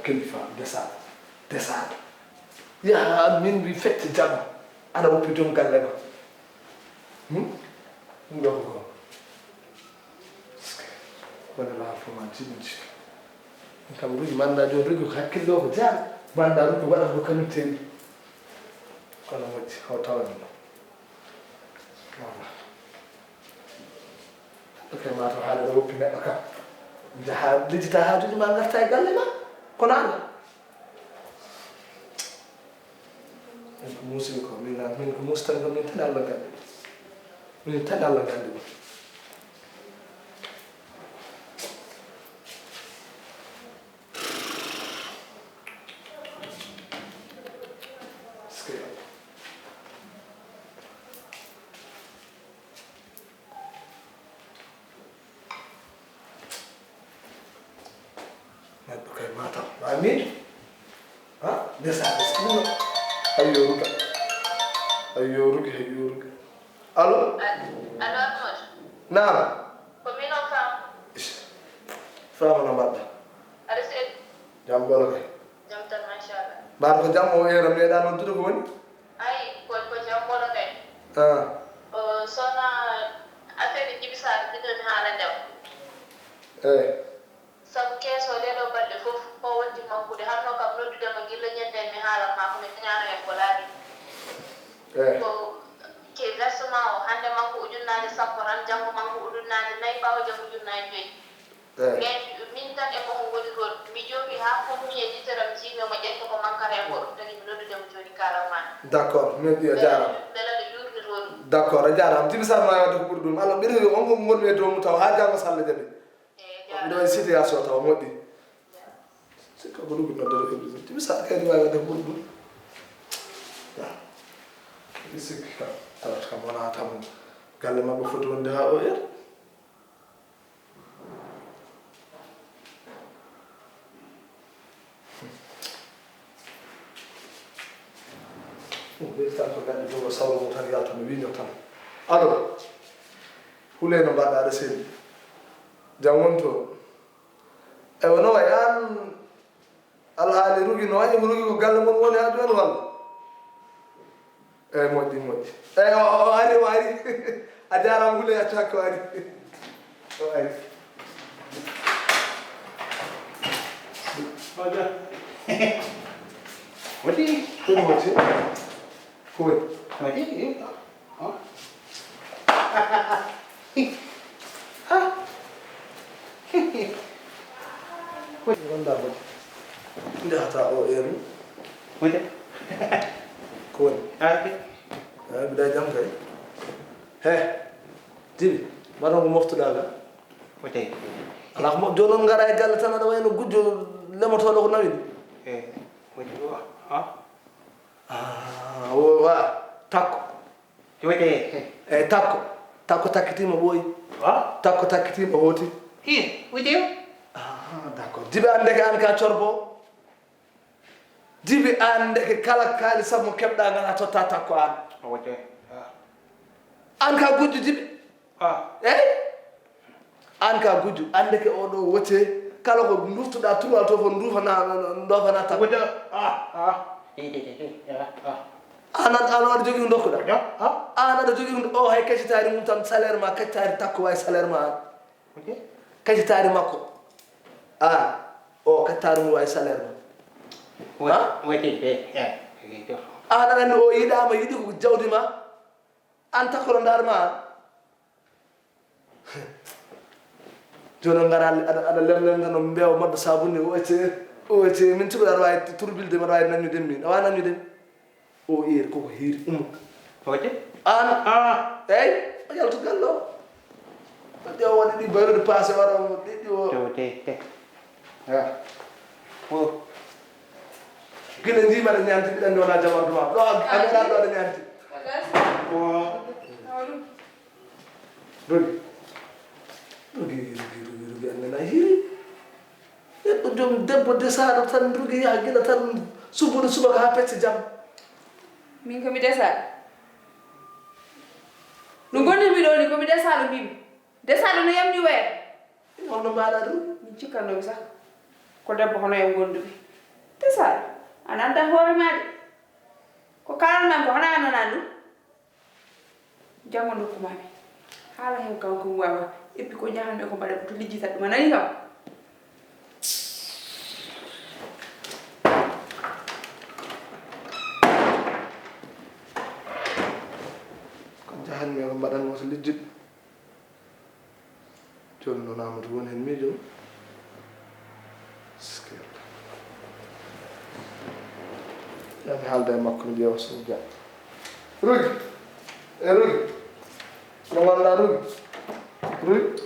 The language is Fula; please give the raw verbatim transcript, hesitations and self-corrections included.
Kilifa, desaaɗo, desaaɗo. Yaha, min wi fecce jama. Aɗa woppi joom galle ma. Hmm? Ɗum ɗo ko goo. Wona laafo ma jiɗi jiɗi. Ɗum kam rugi manda jooni rugi ko hakkille o ko jaani. Manda rugi waɗa ko kañum teewi. Kono moƴƴi, haw tawa ɗum ɗo. Voilà. Neɗɗo kay ma taw haala ɗo woppi neɗɗo kam. Njaha lijjita haajuji ma ngarta e galle ma. Kono Allah. Min ko muusi ko, min, min ko muusi tan ko min tan Allah gandi. Min tan Allah gandi ɗum. Eskey. Neɗɗo kay mataw. Amin. Ha? Ndesaa, ndesaa. Ayyo, ruga. Ayyo, rugi, ayyo, rugi. Allo? Allo, Ahmad. Naam. Ko min on, Fam. Is. Fam, no mbaɗɗa? Aɗa selli? Jam ɓolo kay. Jam tan, machallah. Mbaɗa ko jam o, heure meeɗa noddude ko woni? Ay, ko, ko jam ɓolo kay. Ah. O, sona affaire Jibi Sall, ɗiɗo mi haala ndem. Eh. Sabu keeso ɗee ɗoo balɗe fof, ko wonti mankude. Hanno kam noddude mo gilla ñande mi haalan ma ko mi dañaano heen ko laaɓi. Eh. Ko ke versement o, hannde manko ujunnaaje sappo tan, janngo manko ujunnaaje nayi, ɓaawo janngo ujunnaaje joyi. Eh. Mais min tan e mo ngoni toon. Mi jooɗi haa fof mi e yitteram jiimi omo ƴetta ko mankata heen ko ɗum tagi mi noddude mo jooni kaalan ma. D'accord, min mbiya jaaraama. Mbela aɗa yuurnitoo ɗum. D'accord, a jaaraama. Jibi Sall ma waɗde ko ɓuri ɗum. Allah ɓiri on ko ngonmi e dow mum taw haa janngo so Allah jaɓi. Miɗo waɗi situation tawa moƴƴi. Sikka ko ɗum noddata église. Timi sa kadi wawi wadde ko ɓuri ɗum. Miɗo sikki kam tawata kam wona tan galle maɓɓe foti wonde ha o heure. Ɗum ɓeydi tan ko gaɗa jogo sawro mum tan yalta no wiño tan. Alo. Huley no mbaɗɗa aɗa selli? Jam woni toon. Ewa no wayi an alhaali rugi no wayi rugi ko galle mon woni ha jooni walla? Eyi moƴƴi moƴƴi. Eyi o o ari o ari. A jaaraama Huley accu hakke o ari. O ari. Wati. Kono wati. Koy. Wati. Ko woni? Wonda wati. Nde hata o eri. Wati. Ko woni? Arde. Eyi mbiɗa jam kay. He. Jibi, mbaɗon ko moftuɗa ga? Wati. Ala ko mo jonon ngara e galle tan aɗa wayno gujjo lemotooɗo ko nawi. Eyi. Wati. Ah. Ah, o wa takko. Wati. Eyi takko. Takko takkitiima ɓooyi. Wa? Takko takkitiima hooti. Hi, wati. Ah, d'accord. Jibi an ndeke an ka corbo. Jibi an ndeke kala kaali sabu mo keɓɗa ngana totta takko an. Wati. Ah. An ka gujjo jibi. Ah. Eyi. An ka gujjo, an ndeke oɗo wote, kala ko duftuɗa turwal to fof dufana dofana tan. Wota ah ah. An an aɗa jogii ko dokkuɗa. An aɗa jogii ko o hay kaccitaari mum tan salaire ma kaccitaari takko wawi salaire ma an. Kaccitaari makko an o kaccitaari mum wawi salaire ma. Wete. An aɗa anndi o yiɗama yiɗi ko jawdi ma. An takoro ndaar ma an. Jooni o ngara aɗa aɗa lemlem tan o mbeewa moddo sabunni o acce o acce min cuɓe aɗa wawi turbilde mbaɗa wawi nanñude min awa nanñude o eri koko heeri ummo. Hoje? An ah eyi o yaltu galle o ƴeewa waɗi ɗi bayrude passé waɗa ɗiɗi o. Tewte. Gila ndi mbaɗa ñanti mbiɗa ndi wona jamandu ma ɗo a meɗa ɗo aɗa ñanti. Rogi. Rogi rogi rogi rogi annana hiri. Neɗɗo joom debbo desaɗo tan rogi yaha gila tan subude subaka ha pecce jam. Min komi desaɗo. No gonirmi ɗo ni komi desaɗo mbimi. Desaɗo no yamni weere. Holno mbaɗa ɗum? Min cikkannomi sah. Ko debbo hono en ngonduɓe. Te Sara, a nanda hoore ma de. Ko kaalanɗaa ko, hana a nanaa ɗum? Janngo ndokkuma mi. Haala heen kam ko mi waawa. Et puis ko njahanmi ko mbaɗa to lijjitat ɗum, a nanii kam? Ko njahanmi ko mbaɗanmi ko so lijjit. Jooni noon Amadou woni heen miijo. Sikke. Yaa mi haalda e makko, mi ƴeewa so mi jaɓ. Rugi. E Rugi. No ngonɗaa Rugi? Rugi.